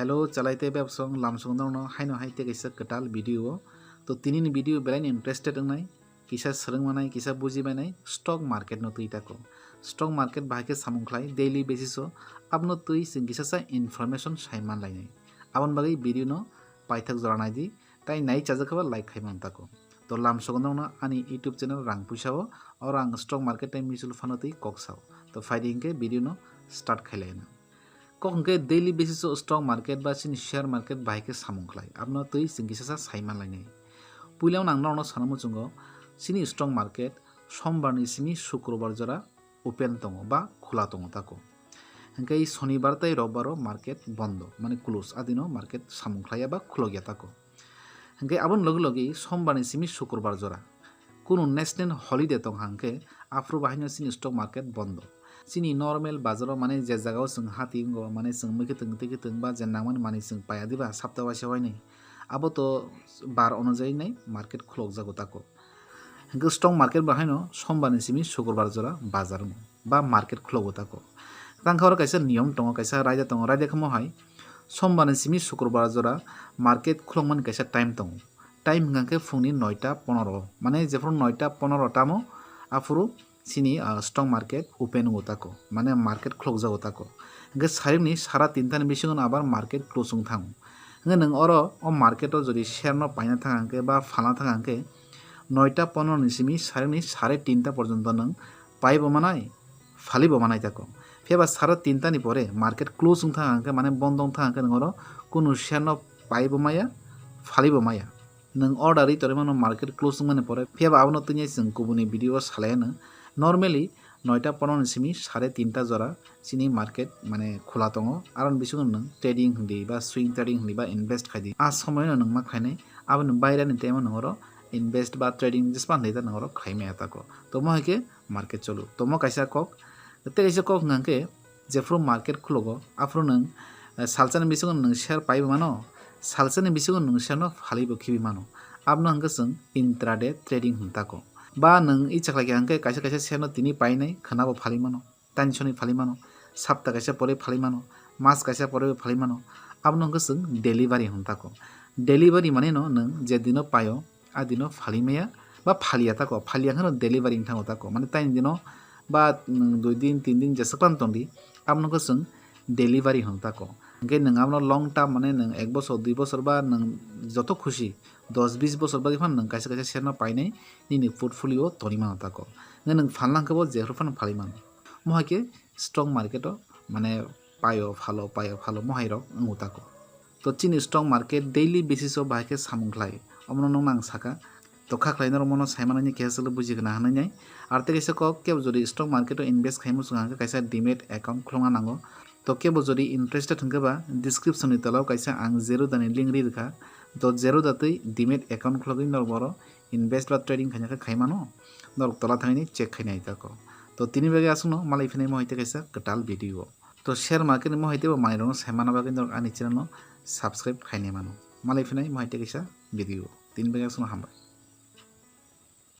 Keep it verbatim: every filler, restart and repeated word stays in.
Hello, chalai tei bebsong lamsong norno haino hai tei kaisa kwtal video o. To tini ni video belai ni interested wngnai, kisa swrwng manai, kisa buji manai stock market no twi tako. Stock market bahai khe samung khlai daily basis o, abno twi chwng kisa sa information sai man lainai. Aboni bagwi video no paithak jora nai di, tai nai chajak khe ba like khai man tako. To lamsong norno ani YouTube channel Rang Puisa o, oro ang stock market tei mutual fund no twi kok sao. To phai di hinkhe video no start khai laina. Kok hwnkhe daily basis o stock market ba chini share market bahai khe samung khlai, abno twi chwng kisa sa sai man lainai. Puila o ang norokno sana muchungo, chini stock market sombar ni simi sukrobar jora open tongo ba khula tongo tako. Hwnkhe sonibar tei robbaro market bondo, mane close, adino market samung khlaiya ba khulokya tako. Hwnkhe aboni logi logi sombar ni simi sukrobar jora kunu national holiday tong hang khe, aphuru bahaino chini stock market bondo. Chini normal bazaro, mane je jagao chwng hati wngo, mane chwng mui khwtwng twi khwtwng ba je nangmani manwi chwng paiya diba sapta waisa wainwi, abo to bar onujai nai market khulokjago tako. Hwnkhe stock market bahaino sombar ni simi sukrobar jora bazar wngo ba market khulogo tako. Tangkha oro kaisa niyom tongo, kaisa raida tongo, raida khe mo hai sombar ni simi sukrobar jora market khulokmani kaisa time tongo. Time hwnkha khe phungni noita ponoro, mane jephuru noita ponoro tamo, aphuru chini, ah, stock market open wngo tako, mane market khulokjago tako. Hwnkhe sarikni sara tinta ni bisingo abar market close wng thango. Hwnkhe nwng oro o market o jodi share no paina thang hwnkhe ba phalna thang hwnkhe, noita ponoro ni simi sarikni sare tinta porjonto nwng paibo manai, phalibo manai tako. Phiya ba sara tinta ni pore market close wng thang hwnkhe, mane bondo wng thang hwnkhe, nwng oro kunu share no paibo maya, phalibo maya. Nwng order ri tonwi mano market close wngmani pore, phiya ba abono twi chwng kubuni video o salai anw. Normally noita ponoro ni simi sare tinta jora chini market mane khula tongo, aroni bisingo nwng trading hwndi ba swing trading hwndi ba invest khai di, a somoino nwng ma khlainai, aboni bairani time o nwng oro invest ba trading jespa hwndai ta nwng oro khlai maya tako. Tomo hai khe market cholo, tomo kaisa kok. Tei kaisa kok hwnkha khe, jephuru market khulogo, aphuru nwng, eh, salsani bisingo nwng share paibo mano, salsani bisingo nwng share no phalibo khibi mano. Abono hwnkhe chwng intraday trading hwn tako. Ba nwng icha khlai kha hwnkhe kaisa kaisa share no tini painai khwnabo phali mano, tansoni phali mano, sapta kaisa pore phali mano, mas kaisa pore phali mano. Abono hwnkhe chwng delivery hwn tako. Delivery mane no nwng je dino paio, a dino phali maya ba phaliya tako, phaliya hwnkhe no delivery wng thango tako, mane taini dino ba, mm, dui din tin din jeswk tong di, abono hwnkhe chwng delivery hwn tako. Hwnkhe nwng abono long term, mane nwng ek bosor dui bosor ba nwng joto khusi dos bis bosor bagwi phano nwng kaisa kaisa share no painai nini portfolio o tonwi mano tako. Hwnkhe nwng phalna hwnkhe bo jephru phano phalwi mano. Mo hai khe stock market o mane paio phalo, paio phalo mo hai rok wngo tako. To chini stock market daily basis o bahai khe samung khlai, omono nwng nang saka. To kha khlai norok mono sai manani keha chwlo buji gana hwnwi nai. Ar tei kaisa kok, kebo jodi stock market o invest khai muchung hwnkhe kaisa demat account khulokna nango. To kebo jodi interested hwnkhe ba description ni tola o kaisa ang Zerodha ni link ri rwkha. To Zerodha twi demat account khulogwi norok boro invest ba trading khaina khe khai mano. Norok tola thangwi check khai nai tako. To tini bagwi aswkno malai phinai mo hai tei kaisa kwtal video. To share market ni mo hai tei bo manwi rokno sai manna bagwi norok ani channel no subscribe khai nai mano. Malai phinai mo hai tei kaisa video. Tini bagwi aswkno hambai.